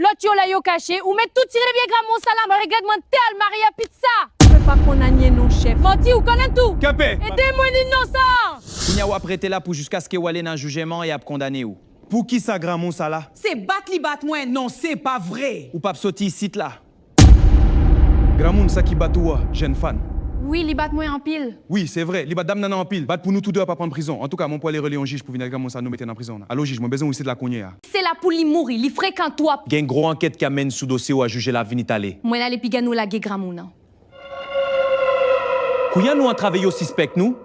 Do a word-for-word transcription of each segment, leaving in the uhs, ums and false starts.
Lòt yo la yo kache, ou met tout tire vye granmoun sa la, mwen regrèt mwen tèl Maria pizza. Mwen pa konn anyen non chèf. Manti ou konn tou. Kenbe! Ede mwen inosan! Kounye a w ap rete la pou jiskaske w ale nan jijman e y ap kondane w. Poukisa granmoun sa la? Se bat li bat mwen, non se pa vre. Ou p ap soti isit la. Granmoun sa ki bat ou a, jèn fanm. Wi, li bat mwen anpil. Wi, se vre, li bat dam nan anpil. Bat pou nou tou de a pa pran prizon. Antouka, mwen pwale rele yon jij pou vin ak granmoun sa nou mete nan prizon nan. Alo jij, mwen bezwen w isit la kounye a. Se la pou li mouri, li frekan twòp. Gen gwo ankèt k ap mennen sou dosye w a, jij la vini tale. Mwen ale piga nou lage granmoun nan. Kounye a nou antrave yo sispèk nou.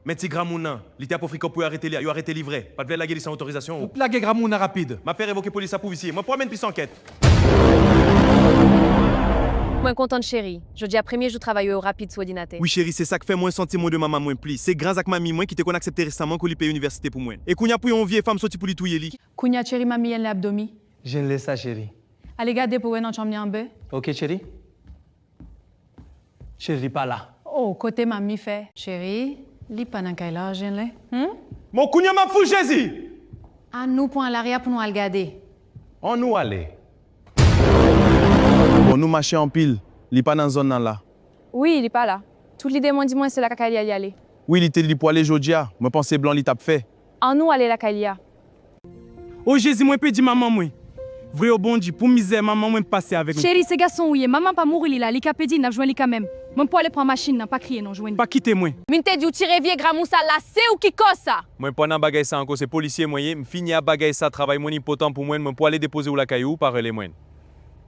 Men ti granmoun nan, li te ap ofri kòb pou yo arete li a, yo arete li vre. Pa t vle lage li san otorizasyon ou. Lage granmoun nan rapid. M ap fè revoke polis la pou visye. Mwen pwale mennen plis ankèt. Mwen kontan cheri. Jodi a premye jou travay yo rapid sou òdinatè. Wi cheri, se sa k fè mwen santi mwen de manman mwen plis. Se gras ak manmi mwen ki te konn aksepte resaman kou li peye inivèsite pou mwen. E kounye a pou yon vye fanm soti pou li touye li. Kounye a cheri, manmi Jenle ap dòmi. Jenle sa cheri? Ale gade pou wè nan chanm li anben. Oke cheri. Cheri, li pa la. Oh, kote manmi fè? Cheri, li pa nan kay la, Jenle. Hmm? Bon, kounye a m ap fou Jezi! An nou pran lari a pou nou al gade. An nou ale. Bon, nou mache anpil. Li pa nan zòn nan la. Wi, li pa la. Tout lide mwen di mwen se lakay li a li ale. Wi, li te di li pwale jodi a. Mwen panse blan li t ap fè. An nou ale lakay li a. O Jezi, mwen pèdi manman mwen. Vre o Bondye, pou mizè manman mwen pase avèk mwen. Cheri, se gason ou ye. Manman pa mouri li la, li ka pèdi, n ap jwenn li kanmenm. Mwen pwale pran machin nan, pa kriye non, jwenn li. Pa kite mwen. Min te di w tire vye granmoun sa la, se ou ki kòz sa. Mwen pa nan bagay sa ankò, se polisye mwen ye, m fini ak bagay sa, travay mwen enpòtan pou mwen, mwen pwale depoze w lakay ou, pa rele mwen.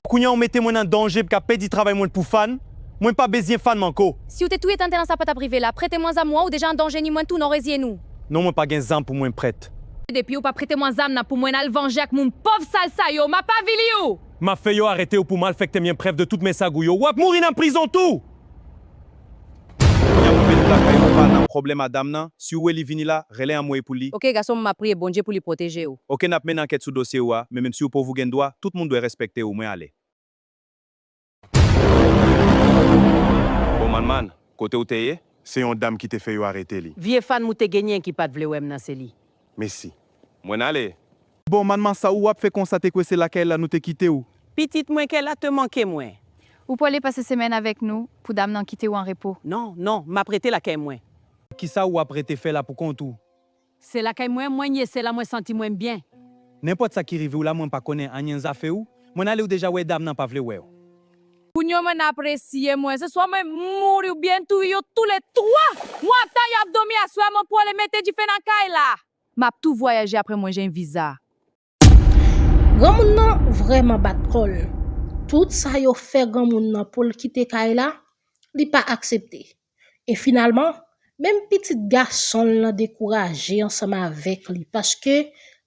Kounye a ou mete mwen nan danje, m ka pèdi travay mwen pou fanm. Mwen pa bezwen fanm ankò. Si w te touye tante nan sa pa t ap rive la. Prete mwen zam ou an, ou deja an danje ni mwen tou, non rezye nou. Non, mwen pa gen zam pou mwen prete. Depi ou pa prete mwen zam nan pou mwen al vanje ak moun pòv sal sa yo, m ap avili ou! M ap fè yo arete w pou malfektè, m gen prèv de tout mesag ou yo. W ap mouri nan prizon tou! Kounye a mwen mete w lakay ou, pa nan pwoblèm a dam nan. Si w wè li vini la, rele anmwey pou li. Oke gason m, m ap priye Bondye pou li pwoteje w. Oke, n ap mennen ankèt sou dosye ou a, men menm si w pòv ou gen dwa, tout moun dwe respekte w. Mwen ale. Bon, Manman, kote w te ye? Se yon dam ki te fè yo arete li. Vye fanm ou te genyen ki pa t vle wè m nan se li. Mesi. Mwen ale. Bon, Manman, sa ou ap fè konsa te kwè se lakay la nou te kite w? Pitit mwen, kè la te manke mwen. Ou pwale pase semèn avèk nou pou dam nan kite w an repo. Non, non, m ap rete lakay mwen. Kisa ou ap rete fè la pou kont ou? Se lakay mwen mwen ye, se la mwen santi mwen byen. Nenpòt sa ki rive w la, mwen pa konnen anyen zafè w. Mwen ale, ou deja wè dam nan pa vle wè w. Kounye a mwen apresye mwen. Se swa mwen mouri oubyen touye yo toulètwa. Mwen ap ta y ap dòmi aswè a, mwen pwale mete dife nan kay la. M ap tou vwayaje apre mwen jwenn viza. Granmoun nan vrèman bat kò l. Tout sa yo fè granmoun nan pou l kite kay la, li pa aksepte. E finalman, menm pitit gason l lan dekouraje ansanm avèk li, paske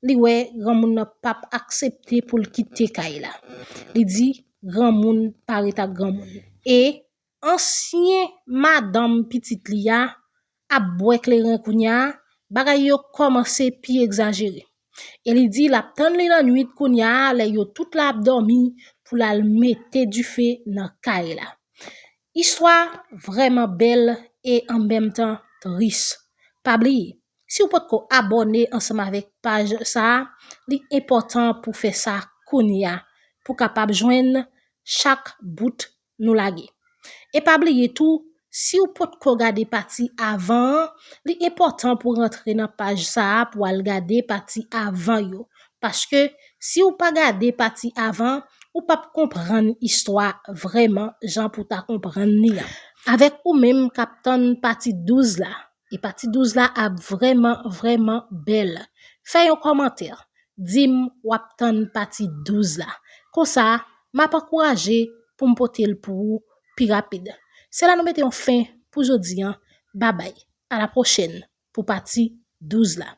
li wè granmoun nan p ap aksepte pou l kite kay la. Li di, granmoun pa ret ak granmoun. E ansyen madanm pitit li a ap bwè kleren kounye a, bagay yo kòmanse pi egzajere. E li di l ap tann li lannwit kounye a, lè yo tout la ap dòmi, pou l al mete dife nan kay la. Istwa vrèman bèl e an menm tan tris. Pa bliye, si w potko abòne ansanm avèk paj sa a, li enpòtan pou w fè sa kounye a, pou w kapab jwenn chak bout nou lage. E pa bliye tou, si w potko gade pati avan an, li enpòtan pou w rantre nan paj sa a pou w al gade pati avan yo. Paske, si w pa gade pati avan, ou p ap konprann istwa vrèman jan pou w ta konprann li an. Avèk ou menm k ap tann pati douz la, e pati douz la ap vrèman, vrèman bèl. Fè yon kòmantè, di m w ap tann pati douz la. Konsa, m ap ankouraje pou m pote l pou ou pi rapid. Se la nou mete yon fen pou jodi an. Babay. A la pwochèn pou pati douz la.